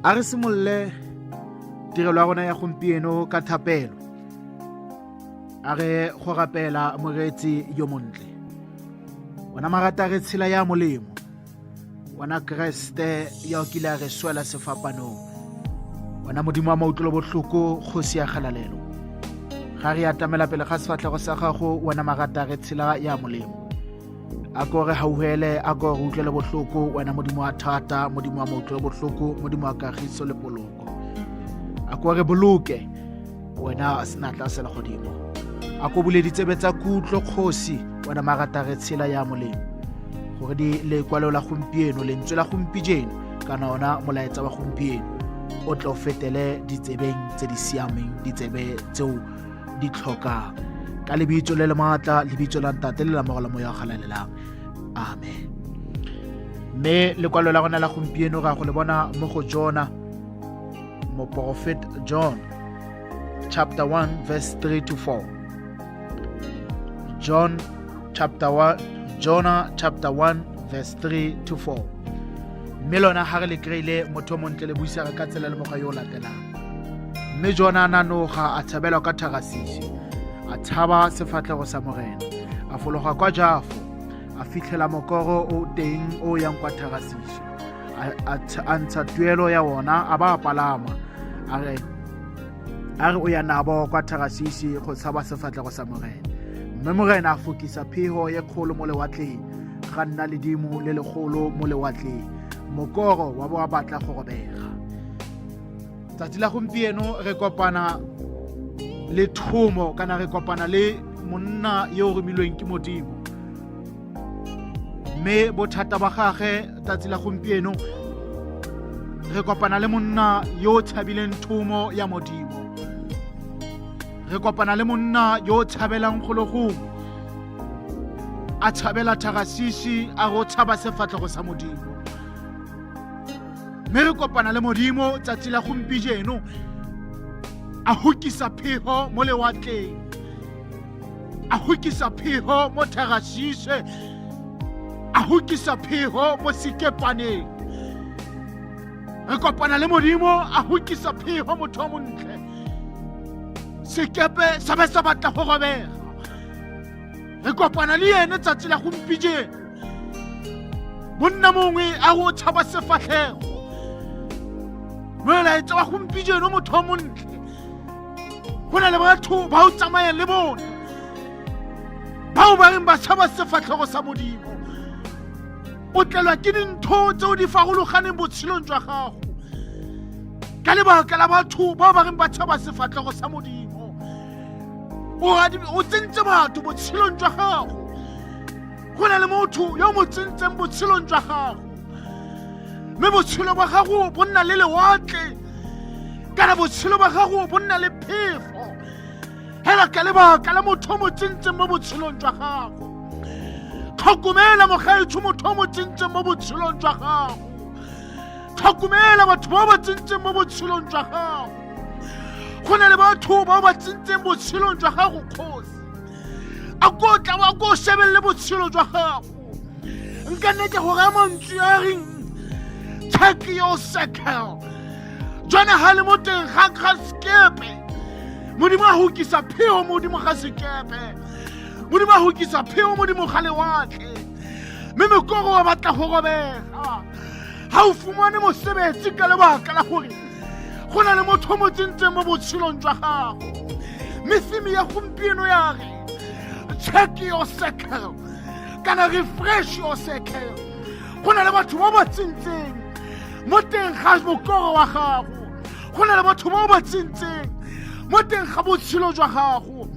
A re simolole tirelo ya rona ya gompieno ka thapelo. A re go rapela moreetsi yo montle. Wena marata re tshela ya molemo. Wena Kreste ya o kile a re swela sefapanong. Wena Modimo wa mautlwelo bohloko, kgosi ya kgalalelo. Ga re atamela pele ga sefatlhego sa gago, wena marata re tshela ya molemo. A ko re hauhele, a ko re utlwele bohloko, wena Modimo wa thata, Modimo wa mautlwelo bohloko, Modimo wa kagiso le poloko. A ko re boloke, wena senatla sa legodimo. A ko bule ditsebe tsa kutlo, kgosi, wena marata re tshela ya molemo, gore di lekwalo la gompieno, lentswe la gompieno, kana ona molaetsa wa gompieno o tle o fetele ditsebeng tse di siameng, ditsebe tseo di tlhokang. Ka lebitso le le maatla, lebitso la Ntate le la Morwa la Moya o Galalelang, amen. Mme lekwalo la rona la gompieno ra go le bona mo go Jona, moporofeta John chapter 1 verse 3 to 4. John chapter 1, Jonah chapter 1 verse 3 to 4. Mme lona ga re le kry-ile motho o montle le buisega ka tsela le mokgwa yo o latelang. Mme Jona a nanoga a tshabela kwa Tharasisi, a tshaba sefatlhego sa Morena, a fologa kwa Jafo, a fitlhela mokoro o teng o yang kwa Tharasisi, a ntsha tuelo ya ona, a ba a palama, a re o ya nabo kwa Tharasisi go tshaba sefatlhego sa Morena. Mme Morena a fokisa phego ye kgolo mo lewatleng, ga nna ledimo le legolo mo lewatleng, mokoro wa bo wa batla go robega. Tsatsi la gompieno re kopana le thomo, kana re kopana le monna yo o romilweng ke Modimo. Mme bothata ba gage tsatsi la gompieno re kopana le monna yo o tshabileng thomo ya Modimo. Re kopana le monna yo o tshabelang go le gongwe, a tshabela Tharasisi, a go tshaba sefatlhego sa Modimo. Mme re kopana le Modimo tsatsi la gompieno a hokisa phego mo lewatleng, a hokisa phego mo Tharasise, a hokisa phego mo sekepaneng. Re kopana le Modimo a hokisa phego motho wa montle, sekepe sa be sa batla go robega. Re kopana le ene tsatsi la gompieno, monna mongwe a go tshaba sefatlhego. Molaetsa wa gompieno motho wa montle, go na le batho ba o tsamayang le bone bao ba reng ba tshaba sefatlhego sa Modimo. O tlelwa ke dintho tseo di farologaneng botshelong jwa gago ka lebaka la batho bao ba reng ba tshaba sefatlhego sa Modimo. O tsentse batho botshelong jwa gago. Go na le motho yo mo tsentseng botshelong jwa gago, mme botshelo ba gago bo nna le lewatle, kana botshelo ba gago bo nna le phefo hela ka lebaka la motho o mo tsentseng mo botshelong jwa gago. Tlhokomela mogaetsho, motho o mo tsentseng mo botshelong jwa gago. Tlhokomela batho ba ba tsentseng mo botshelong jwa gago. Go na le batho ba ba tsentseng botshelong jwa gago, kgosi. A ko tla wa ko shebelele botshelo jwa gago. Nka nne ke go raya mantswe a reng check your circle. Jona ga le mo teng ga sekepe, Modimo a hokisa pheo modimo ga sekepe, Modimo a hokisa pheo modimo ga lewatle, mme mekoro wa batla go robega. Ga o fumane mosebetsi ka lebaka la gore go na le motho mo tsentseng mo botshelong jwa gago. Mme theme ya gompieno ya re check your circle, kana refresh your circle. Go na le batho ba ba tsentseng mo teng ga mokoro wa gago, go na le batho ba ba tsentseng mo teng ga botshelo jwa gago,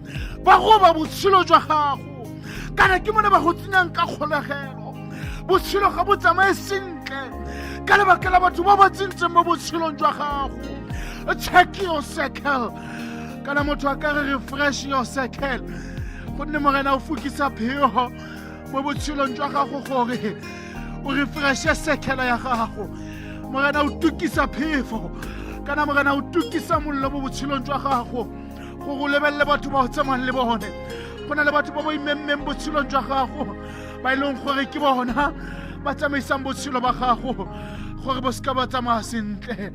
ba roba botshelo jwa gago, kana ke mone ba go tsenyang ka kgolegelo. Botshelo ga bo tsamaye sentle ka lebaka la batho ba ba tsentseng mo botshelong jwa gago. Check your circle, kana motho a ka re refresh your circle, gonne Morena o fokisa phego mo botshelong jwa gago gore o refreshe circle ya gago. Morena o tukisa phefo, kana Morena o tukisa mollo mo botshelong jwa gago gore o lebelele batho ba o tsamayang le bone. Go na le batho ba ba imemmeng botshelong jwa gago, ba e leng gore ke bona ba tsamaisang botshelo ba gago. Gore bo seka ba tsamaya sentle.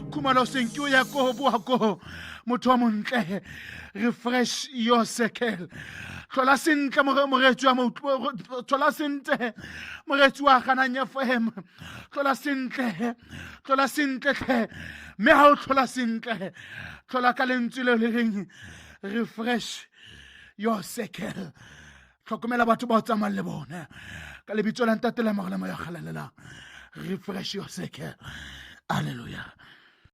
Khumalo senke o ya ko boa ko motho wa montle. Refresh your circle. Tlhola sentle moreetsi wa tlhola sentle moreetsi wa ganang FM. Tlhola sentle, tlhola sentle tlhe. Mme ha o tlhola sentle, tlhola ka lentswe le le reng refresh your circle. Tlhokomela batho ba o tsamayang le bone. Ka lebitso la Ntate la Morena Moya o Halalelang. Refresh your circle. Hallelujah.